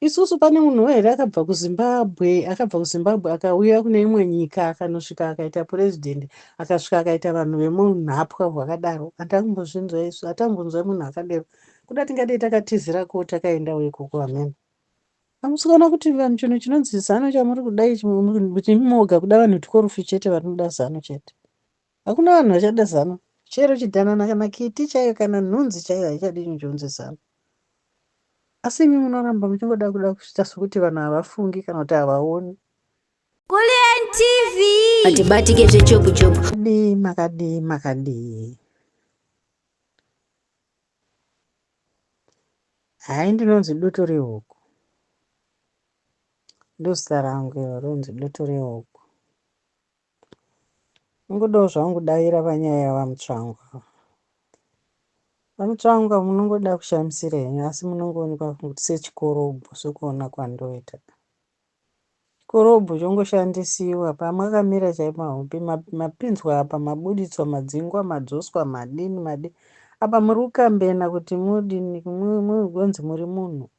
Isusu pane munhu here akabva kuZimbabwe, akabva kuZimbabwe akauya kune imwe nyika akanosvika akaita purezidendi, akasvika akaita vanhu vemunhapwa hwakadaro? Hatakumbozvinzwa isu, hatambonzwa munhu akadero. Kuda tingadei takatizirako takaendawo ikoko hameno. Hamusi kuona kuti vanhu chinhu chinonzi zano chamuri kuda ichi kuti moga kuda vanhu tworofu chete vanoda zano chete. Hakuna vanhu vachada zano. Chero chidhanana kana kiti chaiyo kana nhunzi chaiyo haichadi chinhu chinonzi zano. Asi imi munoramba muchingoda kuda kuita sokuti vanhu havafungi kana kuti havaoni. Kulliant TV. Atibatike zvechopu chopu. Makadii makadii makadii. Hai ndinonzi dutu rehuku. Ndozita rangu iro rinonzi dutu rehuku. Ndingodawo zvangu kudavira panyaya yavaMutsvangwa. VaMutsvangwa munongoda kushamisira henyu asi munongoonekwa sechikorobho sekuona kwandoita. Chikorobho chongoshandisiwa pamakamira chaipo mahope mapinzwa apa mabuditswa madzingwa madzoswa madini madini apa muri kukambena kuti mudini mugonzi muri munhu.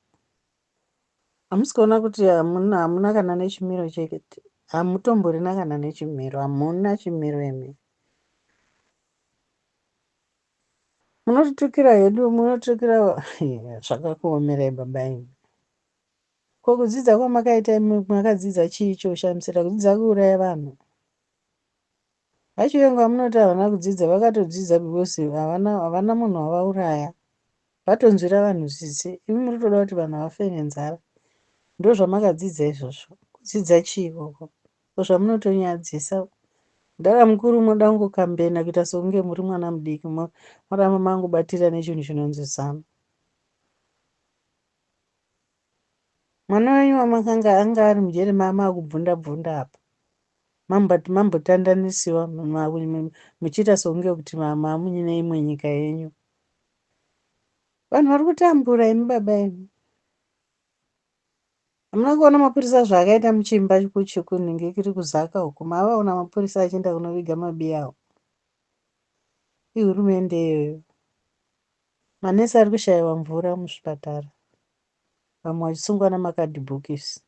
Hamusi kuona kuti hamuna hamuna kana nechimiro chete hamutomborina kana nechimiro hamuna chimiro imi. Munotitukira hedu munotukira zvakakuomerai baba imi. Ko kudzidza kwamakaita imi makadzidza chii choshamisira kudzidza kuuraya vanhu. VaChiwenga vamunoti havana kudzidza vakatodzidza because havana havana munhu wavauraya. Vatonzwira vanhu tsitsi. Imi muri kutoda kuti vanhu vafe nenzara. Ndozvamakadzidza izvozvo. Kudzidza chii ikoko? Ko zvamunotonyadzisa. Mudhara mukuru moda kungokambena kuita sokunge muri mwana mudiki moramba mangobatira nechinhu chinonzi zano. Mwana wenyu wamakanga anga ari mujeri mamakubvunda bvunda apa. Mambati mambotandanisiwa muchiita sokunge kuti mamunyine imwe nyika yenyu. Vanhu vari kutambura imi baba imi. Hamuna kuona mapurisa zvaakaita muchimba kunenge kiri kuzaka uku. Mavaona mapurisa achienda kunoviga mabiyawo. Ihurumende iyoyo. Manesi ari kushaiwa mvura muzvipatara. Vamwe vachisungwa namakadhibhokisi.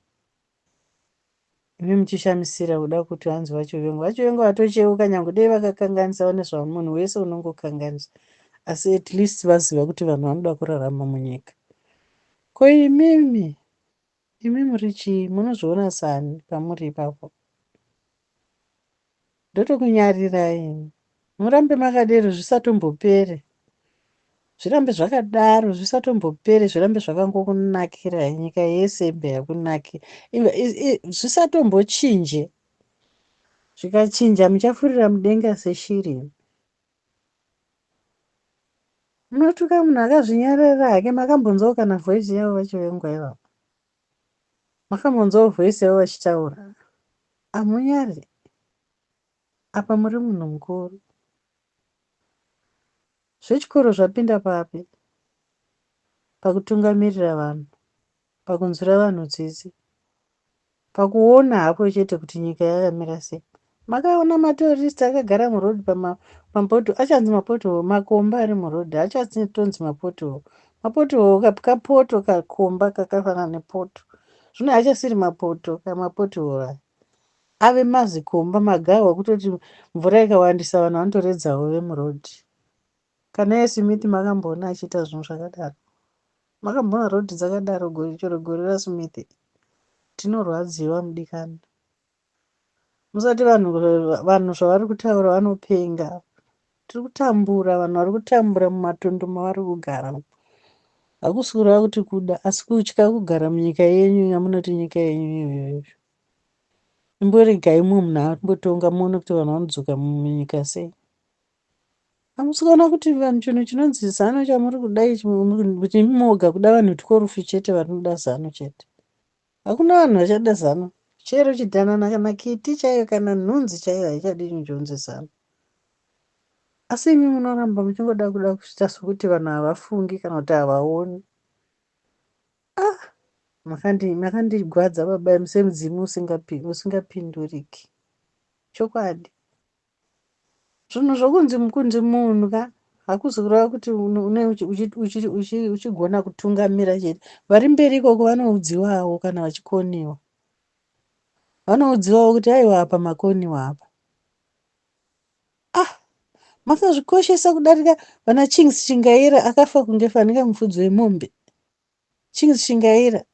Imi muchishamisira kuda kuti hanzi vaChiwenga. VaChiwenga vatocheuka nyangwe dei vakakanganisa vane zvavo munhu wese unongokanganisa. Asi at least vaziva kuti vanhu vanoda kurarama munyika. Ko imimi imi muri chii munozviona sani pamuri ipapo. Ndotokunyarirai ini. Murambe makadero zvisatombopere. Zvirambe zvakadaro zvisatombopere zvirambe zvakangokunakirai nyika yese ibve yakunaki zvisatombochinje. Zvikachinja muchafurira mudenga seshiri. Munotuka munhu akazvinyarara hake makambonzwawo kana voice yavo vachivengwa ivavo. Makambonzwawo voice yavo vachitaura. Hamunyari. Apa muri munhu mukuru. Zvechikoro zvapinda papi? Pakutungamirira vanhu, pakunzwira vanhu tsitsi, pakuona hapo chete kuti nyika yakamira sei. Makaona matourist akagara muroad pamapoto achanzi mapoto makomba ari muroad achatonzi mapoto mapoto kapoto kakomba kakafanana nepoto zvino achasiri mapoto kamapoto aya ave mazikomba magahwa kutoti mvura ikawandisa vanhu vanotoredza hove muroad. Kana iye Smith makamboona achiita zvinhu zvakadaro? Makamboona road dzakadaro gore chero gore raSmith? Tinorwadziwa mudikani. Musati vanhu vanhu zvavari kutaura vanopenga. Tiri kutambura vanhu vari kutambura mumatundu mavari kugara. Hakusi kureva kuti kuda asi kutya kugara munyika yenyu yamunoti nyika yenyu iyoyo. Imboregai mumwe munhu ambotonga muone kuti vanhu vanodzoka munyika sei. Hamusi kuona kuti vanhu chinhu chinonzi zano chamuri kuda ichi kuti imi moga kuda vanhu tworufu chete vanoda zano chete. Hakuna vanhu vachada zano. Chero chidhanana kana kiti chaiyo kana nhunzi chaiyo haichadi chinhu chinonzi zano. Asi imi munoramba muchingoda kuda kuita sokuti vanhu havafungi kana kuti havaoni. Ah, makandi makandigwadza baba imi semudzimu usingapi usingapinduriki. Chokwadi. Zvinhu zvokunzi kunzi munhu ka Hakuzi kureva kuti une uchigona kutungamira chete. Vari mberi ikoko vanoudziwawo kana vachikoniwa. Vanoudziwawo kuti aiwa apa makoniwa apa. Ah, makazvikoshesa kudarika vana Chings Chingaira akafa kunge fanika mufudzi wemombe. Chings Chingaira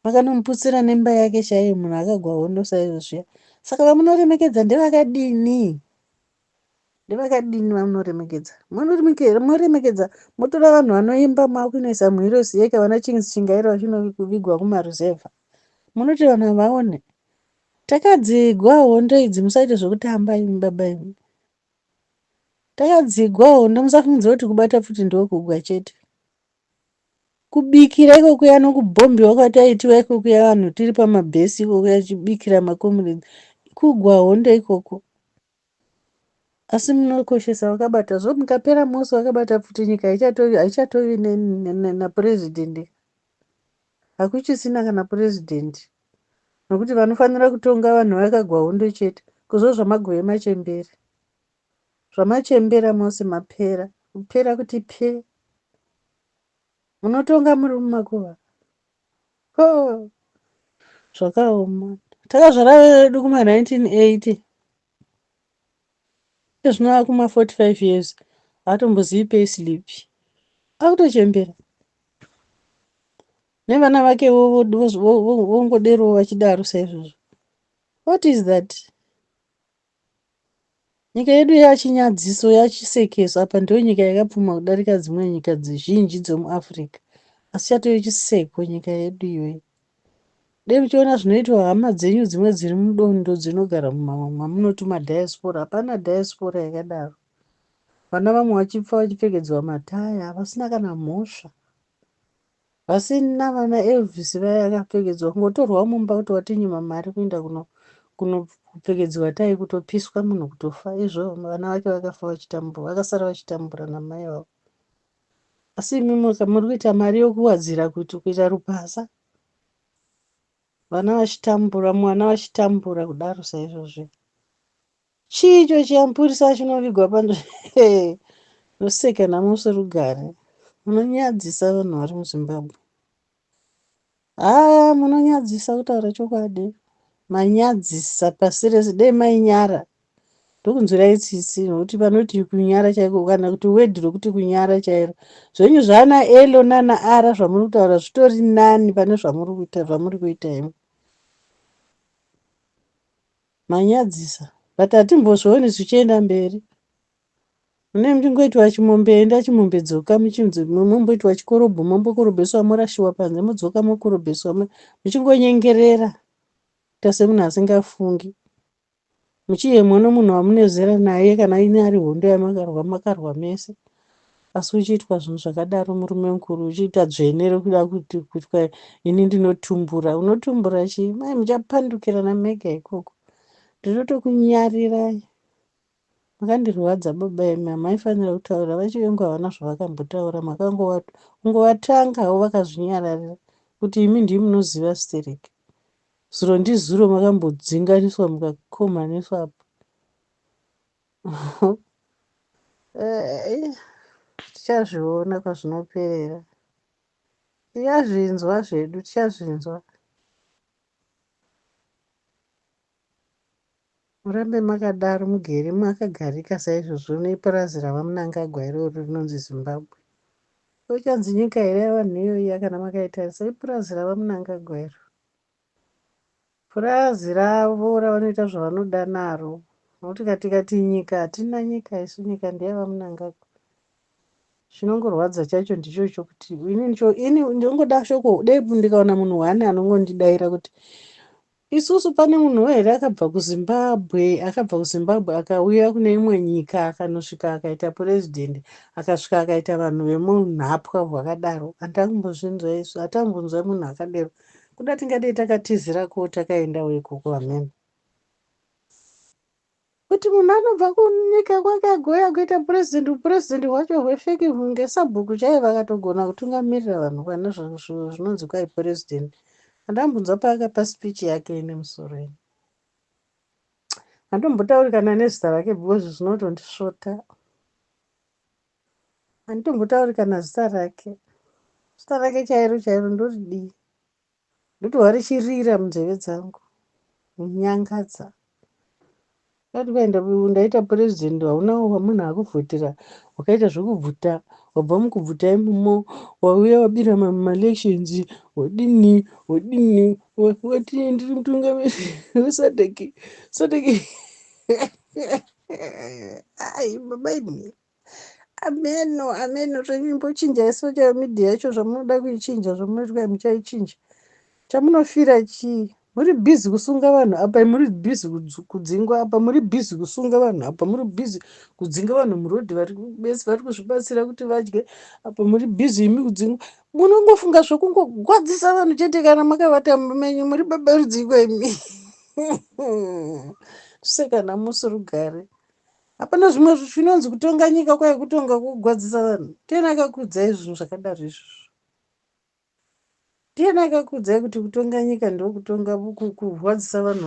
makanomuputsira nemba yake chaiyo munhu akagwa hondo saizvo zviya. Saka vamunoremekedza ndevakadini? Ndevakadini vamunoremekedza? Moremekedza motora vanhu vanoimba makunoisa muHeroes Acre vana Chings Chingaira vachinovigwa kumaruzevha. Munoti vanhu havaone? Takadzigwa hondo idzi musaite zvekutamba imi baba imi. Takadzigwa hondo musafungidzira kuti kubata pfuti ndokugwa chete. Kubikira ikokuya nokubhombiwa kwataitiwa ikokuya vanhu tiri pamabhesi ikokuya tichibikira macomrades kugwa hondo ikoko. Asi munokoshesa vakabata zvo mukapera mose vakabata pfuti nyika haichatovi napresident. Hakuchisina kana president nokuti vanofanira kutonga vanhu vakagwa hondo chete kuzvo zvamagove machembere. Zvamachembera mose mapera kupera kuti pe. Munotonga muri mumakuva. Ko zvakaoma. Takazvara vedu kuma 1980. Zvino akuma 45 years haatombozivi pay slip. Akutochembera. Nevana vake vongoderowo vachidaro saizvozvo. What is that? Nyika yedu yachinyadziso yachisekeso apa ndiyo nyika yakapfuma kudarika dzimwe nyika dzizhinji dzemuAfrica asi chatove chiseko nyika yedu iyoyi. Dei muchiona zvinoitwa hama dzenyu dzimwe dziri mudondo dzinogara mamunoti madiaspora hapana diaspora yakadaro. Vana vamwe vachipfa vachipfekedzwa mataya vasina kana mhosva. Vasina vana Elvis vaya akapfekedzwa kungotorwa mumba kuti watinyima mari kuenda kuno kunopfekedzwa tai kutopiswa munhu kutofa izvo vana vake vakafa vachitambura vakasara vachitambura namai vavo asi imi muri kuita mari yokuwadzira kuti kuita rupasa vana vachitambura mwana vachitambura kudaro saizvozvi Chii icho chiya mupurisa chinovigwa panze noseka nhamo serugare. Munonyadzisa vanhu vari muZimbabwe. Haa munonyadzisa kutaura chokwadi. Manyadzisa pasi rese dei mainyara. Ndokunzwirai tsitsi nokuti panoti kunyara chaiko kana kuti wedhi rokuti kunyara chairo. Zvenyu zvana Elo nana Ara zvamuri kutaura zvitori nani pane zvamuri kuita zvamuri kuita imi. Manyadzisa but hatimbozvioni zvichienda mberi. Mune muchingoitwa chimombe enda chimombe dzoka muchinzi momboitwa chikorobho mombokorobheswa morashiwa panze modzoka mokorobheswa muchingonyengerera kuita semunhu asingafungi muchiyemwa nomunhu wamunezera naye kana ine ari hondo yamakarwa makarwa mese asi uchiitwa zvinhu zvakadaro murume mukuru uchiita dzvene rekuda kuti kutya ini ndinotumbura unotumbura chii mai muchapandukirana mega ikoko ndinotokunyarirai makandirwadza baba imi hamaifanira kutaura vachivengu havana zvavakambotaura makangovatanga vakazvinyararira kuti imi ndii munoziva stereki zuro ndizuro makambodzinganiswa mukakomaniswa apo Eh, tichazviona kwazvinoperera. Tichazvinzwa zvedu, tichazvinzwa. Murambe makadaro mugere makagarika saizvozvo nepurazi ravaMnangagwa iroro rinonzi Zimbabwe. Kochanzi nyika here yavanhu iyoyi kana makaitarisa ipurazi ravaMnangagwa iro. Purazi ravo ravanoita zvavanoda naro nokuti tikati nyika hatina nyika isu nyika ndeyavaMnangagwa. Chinongorwadza chacho ndicho chokuti ini ndinongoda shoko dei ndikaona munhu one anongondidaira kuti Isusu pane munhuwo here akabva kuZimbabwe akabva kuZimbabwe akauya kune imwe nyika akanosvika akaita president akasvika akaita vanhu vemunhapwa hwakadaro handina isu hatambonzwa munhu akadero kuda tingadei takatizirako takaendawo ikoko hameno Kuti munhu anobva kunyika kwake agouya kuita president upresident hwacho hwefeki hunge sabhuku chaiye vakatogona kutungamirira vanhu pane zvinonzi kwai president. Handambonzwa paakapa speech yake ine musoro ini. Handombotauri kana nezita rake because zvinotondisvota. Handitombotauri kana zita rake. Zita rake chairo chairo ndoridii? Ndotohwa richirira munzeve dzangu. Kunyangadza. Dati ukaenda ndaita president hauna munhu akuvhotera wakaita zvekubvuta wabva mukubvuta imomo wauya wabira maelections wodini wodini wati ndiri mutungamiri weSADC SADC ai baba imi ameno ameno zvenyu imbochinjai social media yacho zvamunoda kuichinja zvamunoita muchaichinja chamunofira chii muri busy kusunga vanhu apa muri busy kudzingwa apa muri busy kusunga vanhu apa muri busy kudzinga vanhu murodhi vari besi vari kuzvibatsira kuti vadye apa muri busy imi kudzingwa munongofunga zvokungogwadzisa vanhu chete kana makavata mumba menyu muri baba rudzikwa imi sekana musi rugare hapana zvimwe zvinonzi kutonga nyika kwai kutonga kugwadzisa vanhu tena akakuudzai zvinhu zvakadaro izvozvo Ndiani akakuudzai kuti kutonga nyika ndokutonga kurwadzisa vanhu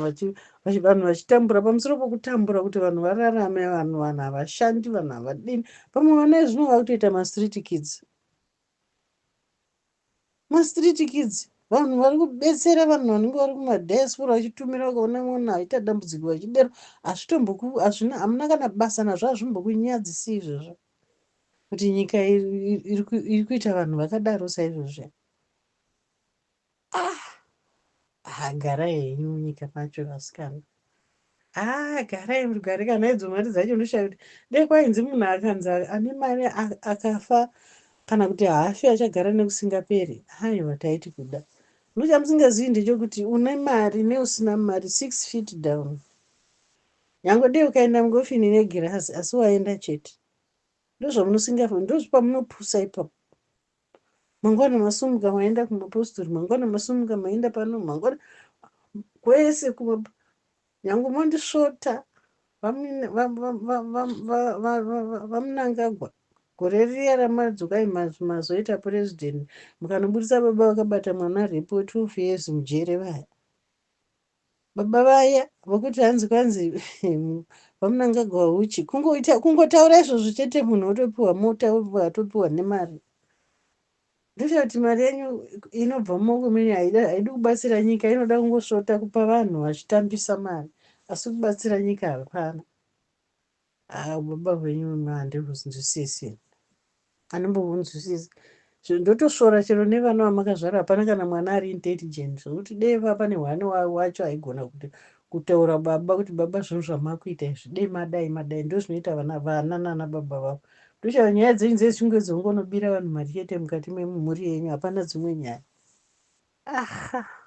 vanhu vachitambura pamusoro pokutambura kuti vanhu vararame vanhu vanhu havashandi vanhu havadini pamwe vana izvino vakutoita mastreet kids mastreet kids vanhu vari kubetsera vanhu vanenge vari kumadiaspora vachitumira vakaona mwana aita dambudziko vachidero hazvitomboku hazvina hamuna kana basa nazvo hazvimbokunyadzisi izvozvo kuti nyika iri kuita vanhu vakadaro saizvozvi ah ah garai henyu munyika macho vasikana ah garai mugare kana idzo mari dzacho ndoshaya kuti dai kwainzi munhu akanzi ane mari akafa kana kuti haafi achagara nekusingaperi aiwa taiti kuda ndochamusingazivi ndechekuti une mari neusina mari six feet down nyange dei ukaenda mugofini negirazi asi waenda chete ndozvamunosingafa ndozvapamunopusa ipapo mangwana masumuka maenda kumapostori mangwana masumuka maenda pano mangwana kwese kuma nyange mondisvota vamunangagwa gore riya ramadzokai mazoita purezidendi mukanobudisa baba vakabata mwana repo 12 years mujere vaya Baba vaya vokuti hanzi kwanzi vaMnangagwa huchi kungoita kungotaura izvozvo chete munhu otopiwa mota atopiwa nemari ndoita kuti mari yenyu inobva mumaoko menyu haidi kubatsira nyika inoda kungosvota kupa vanhu vachitambisa mari asi kubatsira nyika hapana haa baba hwenyu handihunzwisisi Handimbobunzwisisi. Ndotosvora chero nevana vamakazvara hapana kana mwana ari intelligent zvekuti dei va pane hwani wacho aigona kuti kutaura baba kuti baba zvinhu zvamakuita izvi dei madai madai ndozvinoita vana vana nana baba vavo ndochava nyaya dzenyu dzechinge dzongonobira vanhu mari chete mukati memhuri yenyu hapana dzimwe nyaya aha.